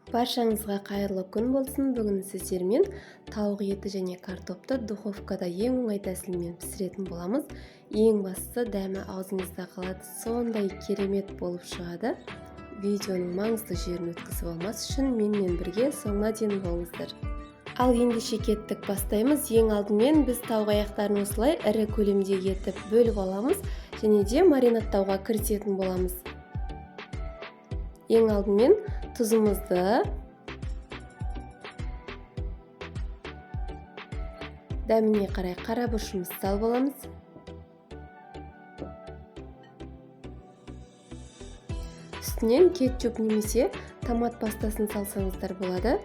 Баршаңызға қайырлы күн болсын. Бүгін сіздермен тауық еті және картопты духовкада ең оңай тәсілмен пісіретін боламыз. Ең бастысы дәмі аузыңызда қалады, сондай керемет болып шығады. Видеоның маңызды жерін өткізіп алмас үшін менімен бірге соңына дейін болыңыздар. Ал ендеше кеттік, бастаймыз. Ең алдымен біз тауық аяқтарын осылай ірі көлемде етіп бөліп аламыз және де маринадтауға кірісетін боламыз. Ең алдымен тұзымызды, дәміне қарай қара бұрышымызды салып аламыз. Үстінен кетчуп немесе томат пастасын салсаңыздар болады.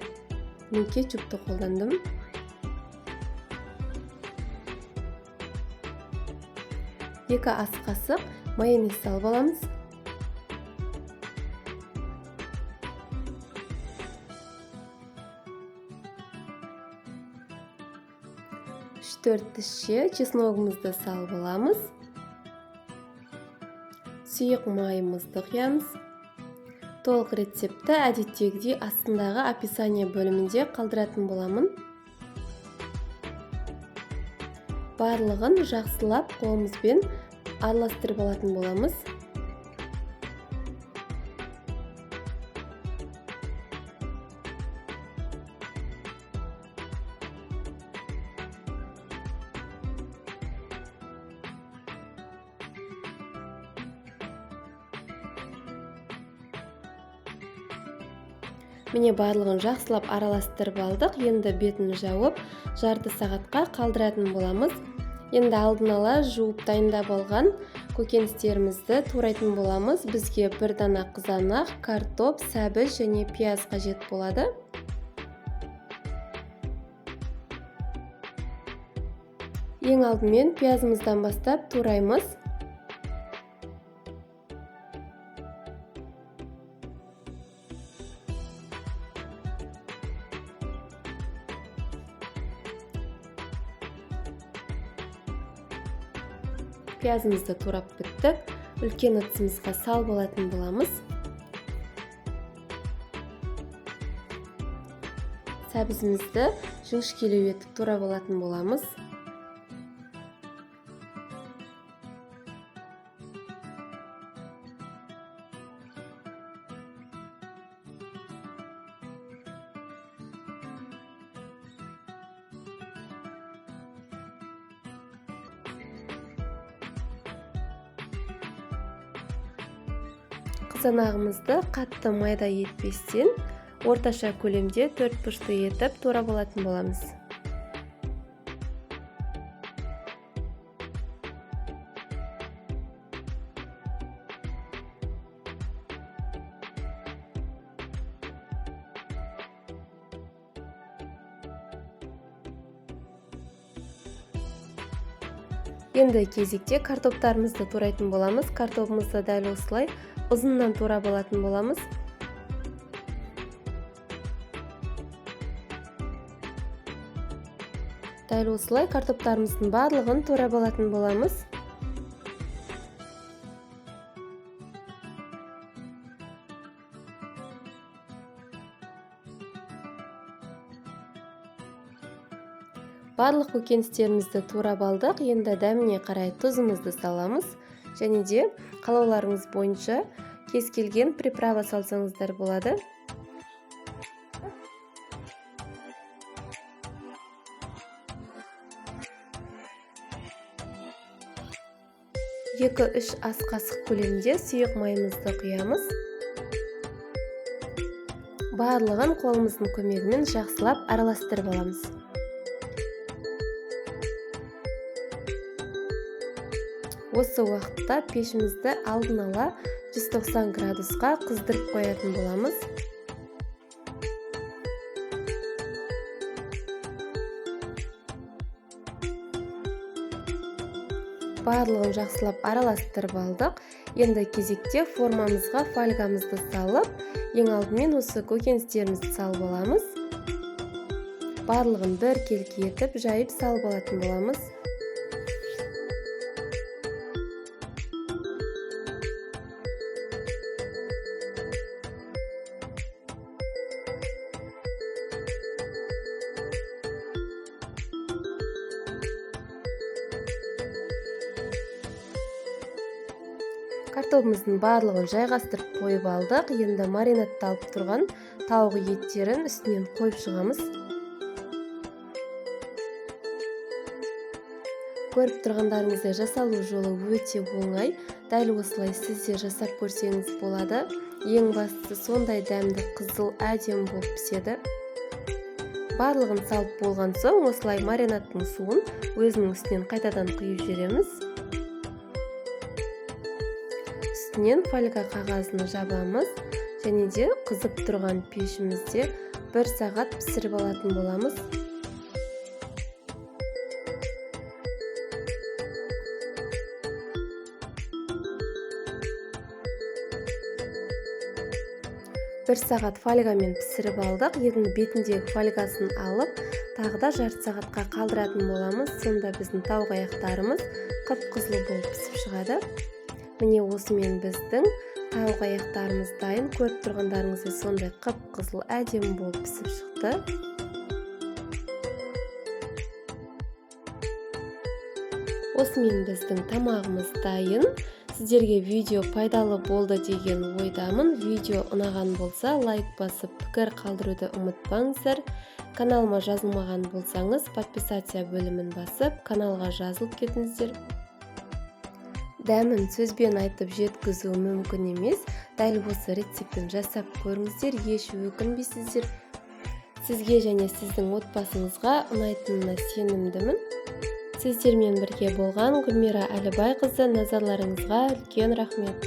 Мен кетчупты қолдандым. 2 ас қасық майонез салып аламыз. 3-4 тісше чесногымызды салып аламыз. Сұйық майымызды құямыз. Толық рецептті әдеттегідей астындағы описание бөлімінде қалдыратын боламын. Барлығын жақсылап қолымызбен араластырып алатын боламыз. Міне барлығын жақсылап араластырып алдық. Енді бетін жауып, жарты сағатқа қалдыратын боламыз. Енді алдын ала жуып дайындап алған көкөністерімізді турайтын боламыз. Бізге бір дана қызанақ, картоп, сәбіз және пияз қажет болады. Ең алдымен пиязымыздан бастап тураймыз. Пиязымызды турап біттік. Үлкен ыдысымызға салып алатын боламыз. Сәбізімізді жіңішкелеу етіп турап алатын боламыз. Қызанағымызды қатты майда етпестен орташа көлемде 4 бұрышты етіп турап алатын боламыз. Енді кезекте картоптарымызды турайтын боламыз. Картопымызды дәл осылай ұзыннан турап алатын боламыз. Дәл осылай картоптарымыздың барлығын турап алатын боламыз. Барлық көкөністерімізді турап алдық. Енді дәміне қарай тұзымызды саламыз. Және де қалауларыңыз бойынша кез келген приправа салсаңыздар болады. 2-3 ас қасық көлемінде сұйық майымызды құямыз. Барлығын қолымыздың көмегімен жақсылап араластырып аламыз. Осы уақытта пешімізді алдын ала 190 градусқа қыздырып қоятын боламыз. Барлығын жақсылап араластырып алдық. Енді кезекте формамызға фольгамызды салып, ең алдымен осы көкөністерімізді салып аламыз. Барлығын біркелкі етіп жайып салып алатын боламыз. Картобымыздың барлығын жайғастырып қойып алдық. Енді маринадталып тұрған тауық еттерін үстінен қойып шығамыз. Көріп тұрғандарыңыздай, жасалу жолы өте оңай. Дәл осылай сіз де жасап көрсеңіз болады. Ең бастысы, сондай дәмді, қызыл, әдемі болып піседі. Барлығын салып болған соң, осылай маринадтың суын өзінің үстінен қайтадан құйып жібереміз. Үстінен фольга қағазын жабамыз және де қызып тұрған пешімізде 1 сағат пісіріп алатын боламыз. 1 сағат фольгамен пісіріп алдық. Енді бетіндегі фольгасын алып, тағы да жарты сағатқа қалдыратын боламыз. Сонда біздің тауық аяқтарымыз қып қызыл болып пісіп шығады. Міне, осымен біздің тауық аяқтарымыз дайын. Көріп тұрғандарыңыздай, сондай қып қызыл, әдемі болып пісіп шықты. Осымен біздің тамағымыз дайын. Сіздерге видео пайдалы болды деген ойдамын. Видео ұнаған болса, лайк басып, пікір қалдыруды ұмытпаңыздар. Каналыма жазылмаған болсаңыз, подписаться бөлімін басып, каналға жазылып кетіңіздер. Дәмін сөзбен айтып жеткізу мүмкін емес. Дәл осы рецептін жасап көріңіздер, еш өкінбейсіздер. Сізге және сіздің отбасыңызға ұнайтынына сенімдімін. Сіздермен бірге болған Гүлмира Әлібайқызы. Назарларыңызға үлкен рахмет.